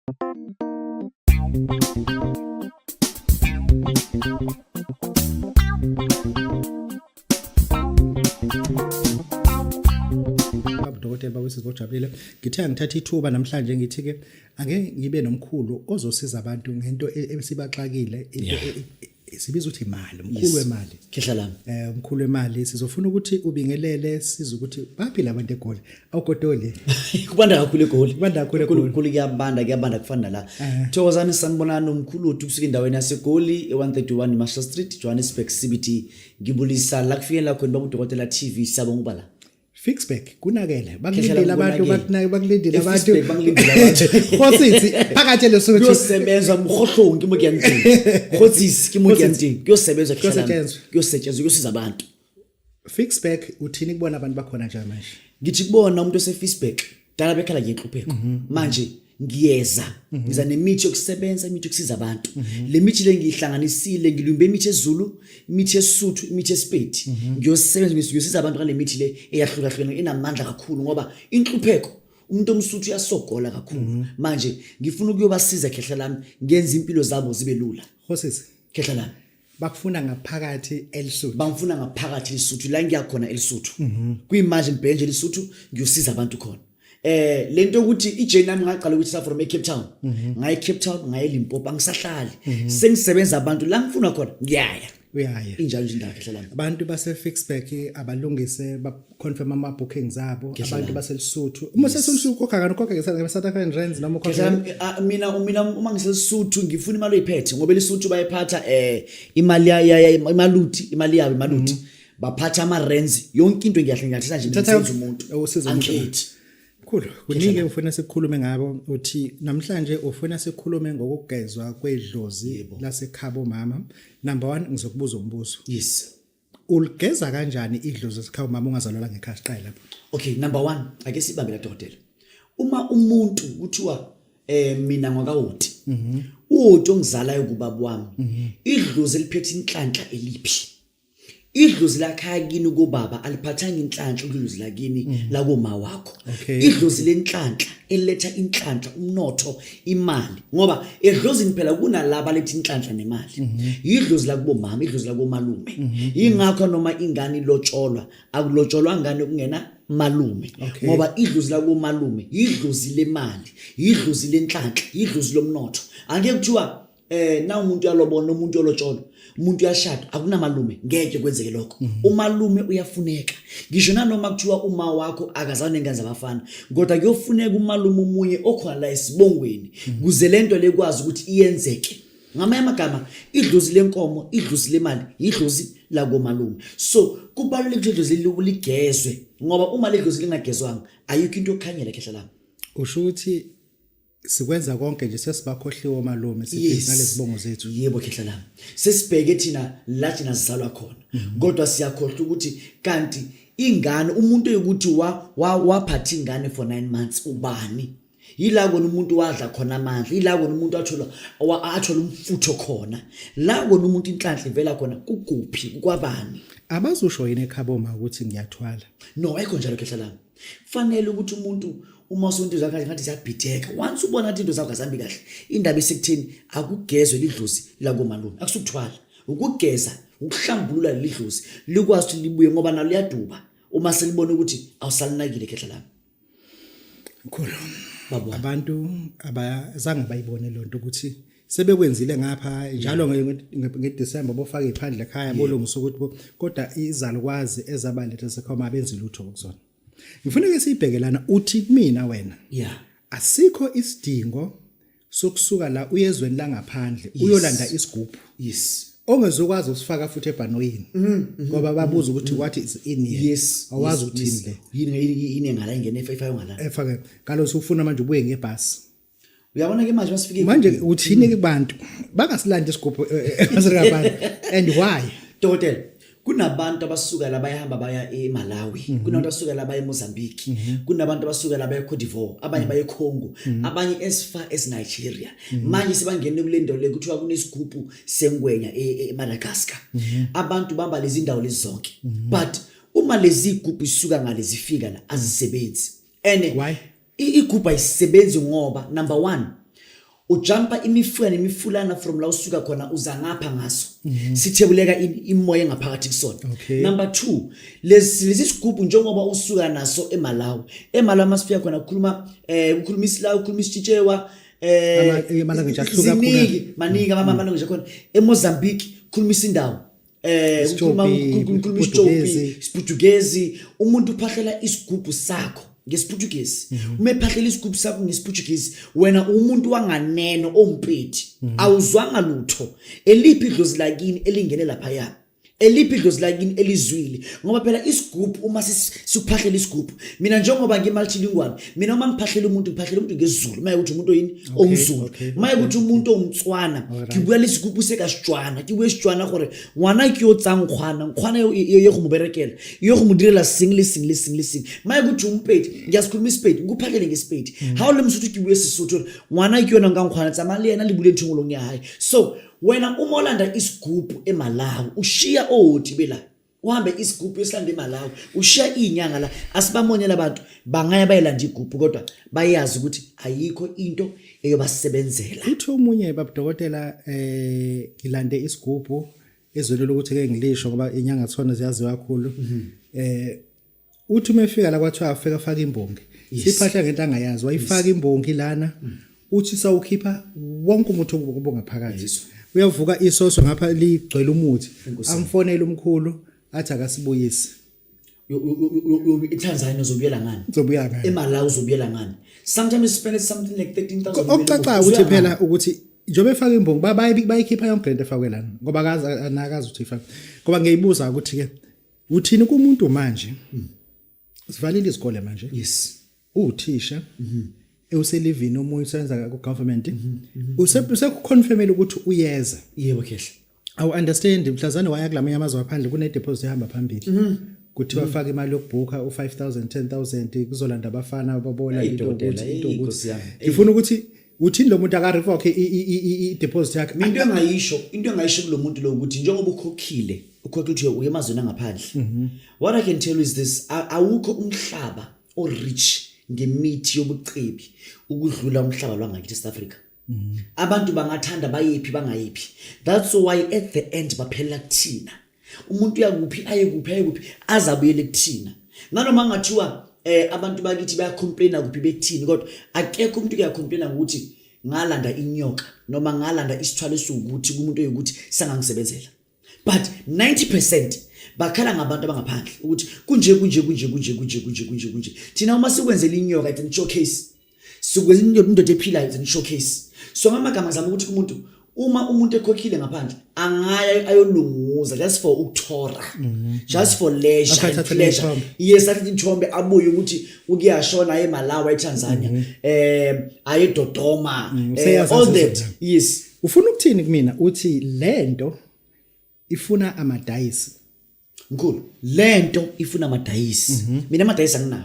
Baba dokotela baba sizojabulile. Ngithe angithatha ithuba namhlanje ngithi ke ake ngibe nomkhulu ozosiza abantu ngento esibaxakile into sibiza ukuthi imali, umkhulu wemali. Khehla lami. Umkhulu wemali sizofuna ukuthi ubingelele size ukuthi baphi labantu eGoli. Awugodoli. Kubanda kakhulu eGoli. Kubanda kakhulu eGoli. Khulu kuyabanda kuyabanda kufana nala. Thokozani sanibonani umkhulu uthi kusuka endaweni yaseGoli e131 Marshall Street Johannesburg CBD. Ngibulisa la kufikela khona baba uDokotela TV siyabonga uba la. Ficksburg kunakele bakulindile abantu bakunake bakulindile abantu eFicksburg bakulindile abantu. Kgotsitsi phakathi eLesotho Kuyosebenzwa mkhohlong ke mo ke yang teng. Kgotsisi ke mo ke yang teng. Kuyosebenzwa khehla lami. Kuyosetshenzwa. Kuyosetshenzwa kuyosiza abantu. Ficksburg uthini kubona abantu bakhona nje manje? Ngithi kubona umuntu oseFicksburg dala bekhala ngenhlupheko. Manje ngiyeza ngiza nemithi yokusebenza imithi yokusiza abantu. Le mithi le ngiyihlanganisile ngilumbe imithi eZulu, imithi yeSuthu, imithi yeSipedi. Ngiyosebenza ngiyosiza abantu ngale mithi le eyahlukahlukene enamandla kakhulu ngoba inhlupheko umuntu omsuthu uyasogola kakhulu. Manje ngifuna ukuyobasiza khehla lami ngenza impilo zabo zibe lula. Kgotsitsi Khehla lami. Bakufuna ngaphakathi eLesotho. Bangifuna ngaphakathi eLesotho la ngiyakhona eLesotho. Kuyimanje ngibhenje eLesotho ngiyosiza abantu khona. Lento ukuthi ijourney nami ngaqala ukuthi from eCape Town. Ngaye Cape Town ngaye Limpopo angisahlali. Sengisebenza abantu la ngifuna khona ngiyaya. Uyaya. Injalo nje indaba khehla lami. Abantu base Ficksburg abalungise ba confirm ama bookings abo Khehla abantu lami. baseLesotho. Uma seSesotho ukhokha kani ukhokha nge South African rands noma ukhokha Khehla lami, mina uma ngiseLesotho ngifuna imali oyiphethe ngoba eLesotho bayiphatha imali imaluti imali yabo imaluti. Baphatha ama rands yonke into ngiyahle ngiyathatha nje Thatha ngisenza umuntu. usiza umuntu. Angikhethi. Mkhulu, kuningi ufuna sikhulume ngabo uthi namhlanje ufuna sikhulume ngokugezwa kwedlozi lasekhabo mama. Number 1 ngizokubuza umbuzo. Yes. Uligeza kanjani idlozi lasekhabo mama ungazalelwa ngekhaya siqale lapho? Okay, number 1, ake sibambe la dokotela. Uma umuntu kuthiwa mina ngwakawoti. Uwoti ongizalayo kubaba wami. Idlozi eliphethe inhlanhla eliphi? Idlozi lakhaya kini kubaba aliphathanga inhlanhla idlozi lakini lakoma wakho. Idlozi lenhlanhla eletha inhlanhla umnotho imali ngoba edlozini phela kunalaba letha inhlanhla nemali. Idlozi lakubo mama, idlozi lakomalume. Ingakho noma ingane ilotsholwa akulotsholwa ngane kungena malume ngoba idlozi lakomalume idlozi lemali, idlozi lenhlanhla, idlozi lomnotho. Angeke kuthiwa na umuntu uyalobona umuntu uyolotsholwa umuntu uyashada akunamalume ngeke kwenzeke lokho. Umalume uyafuneka ngisho nanoma kuthiwa uma wakho akazange nengane zabafana kodwa kuyofuneka umalume omunye okhona la esibongweni kuze lento lekwazi ukuthi iyenzeke. Ngamanye amagama idlozi lenkomo idlozi lemali idlozi lakomalume. So kubalulekile ukuthi idlozi ligezwe ngoba uma ledlozi lingagezwanga ayikho into yokukhanyela khehla lami. Usho ukuthi sikwenza konke nje sesibakhohliwe omalume sibhizi nalezibongo zethu. Yebo khehla lami. Sesibheke thina la thina sizalwa khona. Kodwa siyakhohlwa ukuthi kanti ingane umuntu yokuthi waphatha ingane for 9 months ubani? Yila kona umuntu wadla khona amandla, yila kona umuntu athola umfutho khona. La kona umuntu inhlanhla ivela khona kukuphi kwabani? Abazusho yini ekhaboma ukuthi ngiyathwala? No, ayikho njalo khehla lami. Fanele ukuthi umuntu uma usonto zakho ngathi ziyabhideka. Once ubona ukuthi into zakho azihambi kahle, indaba isekutheni akugezwe lidlozi lakomalume. Akusukuthwala, ukugeza, ukuhlambulula lidlozi likwazi ukuthi libuye ngoba nalo liyaduba uma selibona ukuthi awusalinakile khehla lami. Mkhulu. Baba. Abantu abazange bayibone lonto ukuthi sebekwenzile ngapha njalo ngeDecember bofaka iphandle ekhaya bolungisa ukuthi kodwa izalukwazi ezabaletha sekhoma abenzi lutho kuzona. Ngifuna ke siyibheke lana uthi kumina wena. Asikho isidingo sokusuka la uyezweni langaphandle uyolanda isigubhu. Ongezokwazi usifaka futhi ebhanoyini. Ngoba babuza ukuthi what is in here. Awazi ukuthi yini le. Yini ngala ingene efaka ngala. Efake ngalo ufuna manje ubuye ngebhasi. Uyabona ke manje masifike manje uthini ke kubantu bangasilandi isigubhu esingaphandle and why? Dokotela, kunabantu abasuka la bayahamba baya eMalawi, kunabantu abasuka la baya eMozambique, kunabantu abasuka la baya eCote d'Ivoire, abanye baya eCongo, abanye as far as Nigeria. Manje sebangene kule ndawo le kuthiwa kunesigubhu sengwenya eMadagascar. Abantu bamba lezi ndawo lezi zonke. But uma lezi igubhu isuka ngale zifika la azisebenzi. And Why? Igubhu ayisebenzi ngoba number 1 Ujumpa imifula nemifulana from la usuka khona uza ngapha ngaso. Sithebuleka imoya engaphakathi kusona. Number 2, lesi sigubhu njengoba usuka naso eMalawi. EMalawi masifika khona kukhuluma kukhuluma isilawu, kukhuluma isiTshichewa, Ama language ahluka kakhulu. Ziningi, maningi ama language akhona. EMozambique kukhuluma isindawo. Ukhuluma Isitshopi, ukhuluma Portuguese. isitshopi, isiPortuguese. Umuntu uphahlela isigubhu sakho ngesiPortuguese. Uma ephahlela isigubhu sakho ngesiPortuguese, wena umuntu wanganeno ompedi, awuzwanga lutho. Eliphi idlozi lakini elingene laphaya? Eliphi idlozi lakini elizwile? Ngoba phela isigubhu uma sikuphahlela isigubhu, mina njengoba ngimultilingual, mina uma ngiphahlela umuntu, ngiphahlela umuntu ngesiZulu, maye ukuthi umuntu oyini omZulu, maye ukuthi umuntu owumTswana, ngibuya lesigubhu sekaSetswana, ke bue Setswana gore ngwana ke yo tsang nkgwana, nkgwana yo go mo berekela, yo go mo direla seng le seng le seng le seng. Maye ukuthi umpedi, ngiyasikhuluma isipedi, ngikuphahlele ngesipedi. Ha o le Mosotho ke bue Sesotho gore ngwana ke yona nka nkgwana, tsamaya le yena le bule ntho engolong ya hae. So wena uma olanda isigubhu eMalawi, ushiya oti bela. Uhambe isigubhu esilanda eMalawi, ushiya izinyanga la. Asibamonyela abantu, bangaya bayelanda igubhu kodwa bayazi ukuthi ayikho into eyobasebenzela. Uthi omunye babudokotela ngilande isigubhu ezweni lokuthi ke ngilisho ngoba inyanga thona ziyaziwa kakhulu. Uthi uma efika la kwathiwa afika afaka imbongi. Siphahla ngento angayazi, wayifaka imbongi lana. Uthi sawukhipha wonke umuthi obungaphakathi. Uyavuka isoso ngapha ligcwele umuthi. Amfonele umkhulu athi akasibuyise. ITanzania uzobuyela ngani? Uzobuya ngani? eMalawi uzobuyela ngani? Sometimes you spend something like 13,000. Okucacayo ukuthi phela ukuthi njengoba efaka imbongi bayikhipha yonke lento efakwe lana ngoba akazi anakazi ukuthi ifaka. Ngoba ngiyayibuza ukuthi ke uthini kumuntu manje? Sivalile izikole manje. Yes. Uthisha. Uselivini omunye usebenza ku government. Usekuconfirmela ukuthi uyeza. Yebo khehla. Awu understand mhlazane waya kulamanye amazwe aphandle kune deposit ehamba phambili. Kuthiwa faka imali yokubhuka u5000 10000 kuzolanda abafana babola into ukuthi into ukuthi. Ngifuna ukuthi uthini lo muntu aka revoke i deposit yakhe. Mina into engayisho kulomuntu lo ukuthi njengoba ukhokhile, ukhokhile ukuthi uye emazweni angaphandle. What I can tell you is this, awukho umhlaba o rich ngemithi yobucebi ukudlula umhlaba lwangakithi South Africa. Abantu bangathanda bayephi bangayephi. That's why at the end baphela kuthina. Umuntu uyakuphi aye kuphi aye kuphi azabuyele kuthina. Nanoma ngathiwa abantu bakithi bayacomplaina kuphi bethini, kodwa akekho umuntu uyacomplaina ukuthi ngalanda inyoka noma ngalanda isithwalo esiwukuthi kumuntu oyikuthi sangangisebenzela. But 90% bakhala ngabantu abangaphandle ukuthi kunje kunje kunje kunje kunje kunje kunje kunje. Thina uma sikwenzela inyoka it's in showcase. Sikwenza indoda ephilayo it's in showcase. So ngamagama ngizama ukuthi kumuntu uma umuntu ekhokhile ngaphandle angaya ayolunguza just for ukuthora, just for leisure and pleasure. Yes, athathe ithombe abuye ukuthi ukuyashona aye eMalawi, eTanzania, aye eDodoma, all that. Yes. Ufuna ukuthini kumina? Uthi lento ifuna amadayisi. Mkhulu, lento ifuna amadayisi. Mina amadayisi anginawo.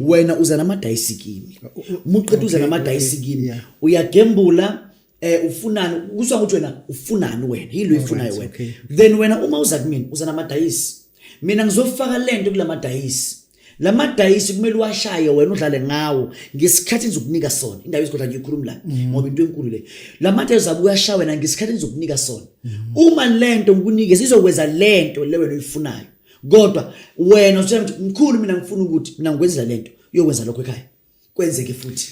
Wena uza namadayisi kimi. Uma uqeda uza namadayisi kimi, uyagembula, ufunani? Kuzwa ukuthi wena ufunani wena, yilo uyifunayo wena. Then wena uma uza kumina uza namadayisi. Mina ngizofaka lento kulamadayisi. Lamadayisi kumele uwashaye wena udlale ngawo ngesikhathi engizokunika sona. Indawo izigodla ngiyikhuluma la ngoba into enkulu le. Lamadayisi uzabe uyashaya wena ngesikhathi engizokunika sona. Uma lento ngikunikeza izokwenza lento le wena oyifunayo. Kodwa wena utshela ukuthi mkhulu mina ngifuna ukuthi mina ngikwenzela lento, uyokwenza lokho ekhaya. Kwenzeke futhi.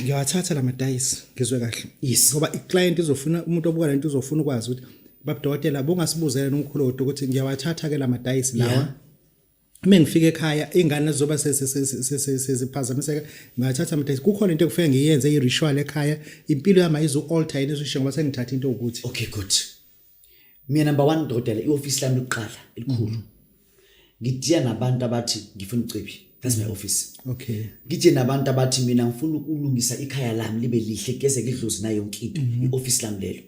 Ngiyawathatha lamadayisi ngizwe kahle. Yes. Ngoba iclient izofuna, umuntu obuka lento uzofuna ukwazi ukuthi babudokotela bongasibuzela nomkhulu wodwa ukuthi ngiyawathatha ke lamadayisi lawa. Uma ngifika ekhaya ingane zizoba seziphazamiseka, ngathatha amadayisi. Kukhona into ekufike ngiyenze i-ritual ekhaya, impilo yami ayizu-alter yini esisho ngoba sengithatha into ukuthi. Okay, good. Mina number 1 dokotela, i-office lami lokuqala elikhulu. Ngidiya nabantu abathi ngifuna ucebi. That's my office. Okay. Ngije nabantu abathi mina ngifuna ukulungisa ikhaya lami libe lihle, kugezeke idlozi nayo yonke into. I-office lami lelo.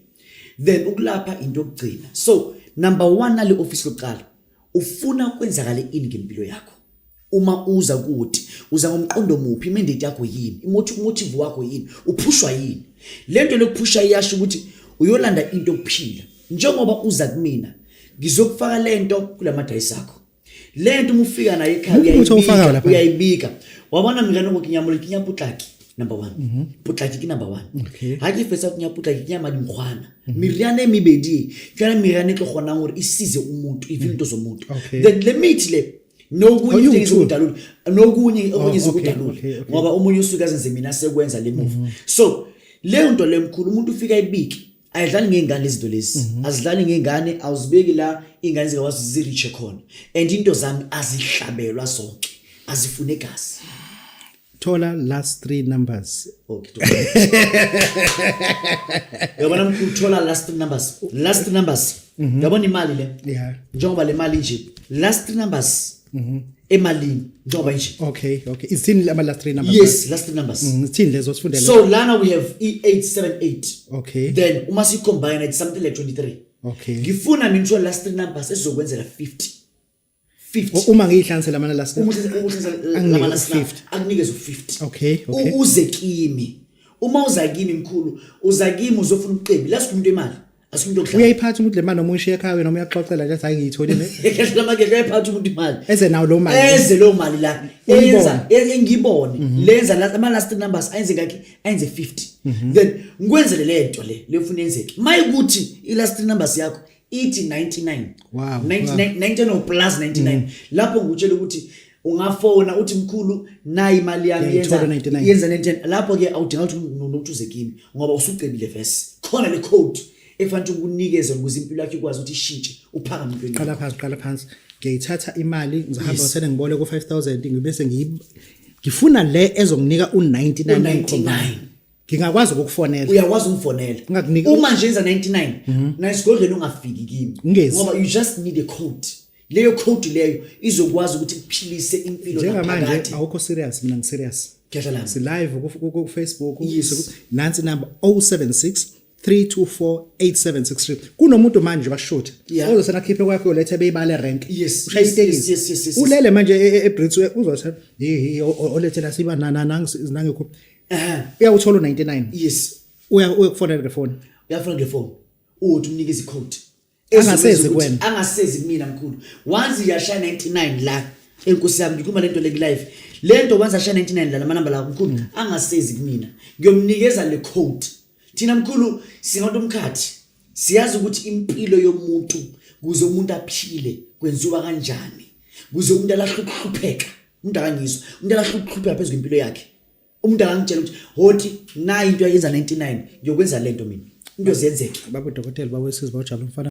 Then ukulapha into yokugcina. So number 1 nale office lokuqala, ufuna kwenzakale ini ngempilo yakho? Uma uza kuthi uza ngomqondo muphi, imandate yakho yini, imotive wakho yini, uphushwa yini? Lento lokuphusha iyasho ukuthi uyolanda into yokuphila. Njengoba uza kumina ngizokufaka lento kulamadayisi akho. Lento uma ufika nayo ekhaya Umuthi owufakayo lapha? uyayibika. Wabona mina ngokunyamula kinyaputlaki. Number 1. Potlaki ke number 1. Okay. Ha ke fetsa go kenya potlaki ke ya madinkgwana. Meriana e mebedi e, ke yona meriana e tlo kgonang gore e size umuntu, ivile into zomuntu. Okay. Then le mithi le nokunye Oh, into you too. engizokudalula nokunye okunye okay, izokudalula okay, okay. ngoba omunye usuke azenze mina sekwenza le move. So leyo nto le mkhulu umuntu ufika ibiki ayidlali ngey'ngane izinto lezi azidlali ngey'ngane awuzibeki la iy'ngane zingakwazi zireache khona and into zami azihlabelwa zonke azifune igazi. Thola last three numbers. Okay. Yabona mkhulu thola last three numbers. Last three numbers. Yabona imali le. Yeah. Njengoba le mali nje last three numbers. Emalini njengoba nje. Okay. Izithini ama last three numbers? Yes, last three numbers. Izithini lezo sifundele? So lana we have E878. Okay. Then uma si combine it's something like 23. Okay. Ngifuna mina uthola last three numbers ezizokwenzela 50. 50. Uma ngiyihlanganisela lama last Uma uhlanganisa Anginike lama last u-50. akunikeze u50. Okay. Uze kimi. Uma uza kimi mkhulu, uza kimi uzofuna ubuqebi. La sikhuluma into imali. Asikhuluma into yokudlala. Uyayiphatha umuntu le mali noma uyishiya ekhaya noma uyaxoxela nje athi hayi ngiyitholile. Ngehla makehla uyayiphatha umuntu imali. Eze nawo lo mali. Eze lo mali la. Uyibone. Enza engibone. Lenza la ama last numbers ayenze ngakhi ayenze 50. Then ngikwenzele lento le lefuna yenzeke. Mayikuthi i last numbers yakho ithi 99. Wow, 99 99 plus 99. Lapho ngikutshela ukuthi ungafona uthi mkhulu nayi imali yami Ngiyayithola yenza 99. yenza 99 lapho ke awudinga ukuthi nokuthi uze kimi ngoba usucebile verse khona le code efanele ukunikeze ukuze impilo yakho ikwazi ukuthi ishintshe uphakame empilweni Qala phansi, qala phansi. Ngiyayithatha imali ngizahamba ngisene ngibole ku 5000 ngibese ngifuna le ezonginika u99 U99. Ngingakwazi ukukufonela. Uyakwazi ungifonela. Ngingakunika- Uma nje yenza 99 na esigodlweni ungafiki kimi Ngingezi. ngoba you just need a code. Leyo code leyo izokwazi ukuthi ikuphilise impilo Njengamanje naphakade. awukho serious mina ngiserious. Khehla lami. Si live ku Facebook Yes. nansi number 076 324 8763. Kunomuntu manje bashutha. Yeah. Ozosena khiphe kwakhe ulethe beyibale rank. Yes, Ushaya yes, itekisi. yes, yes, yes, yes. Ulele manje eBrits uzothe hey olethe la siba na nangikho. Eh Uyawuthola u99. yes. Uya uyakufonela ngefoni. Uyafuna ngefoni. Uthi umnikeze icode. Angasezi Ezokwenza ukuthi- kuwena. Angasezi kumina mkhulu. Once iyashaya 99 la enkosi yami ngikhuluma lento le live. Lento once ashaya 99 la lamanamba la mkhulu angasezi kumina. Ngiyomnikeza le code. Thina mkhulu singabantu umkhathi. Siyazi ukuthi impilo yomuntu kuze umuntu aphile kwenziwa kanjani. Kuze umuntu alahle ukuhlupheka. Umuntu akangizwa. Umuntu alahle ukuhlupheka phezulu kwempilo yakhe. Umuntu akangitshela ukuthi hoti nayi into ayenza 99 ngiyokwenza lento mina. Into ziyenzeke. Baba dokotela baba wesizwe bawujabula mfana.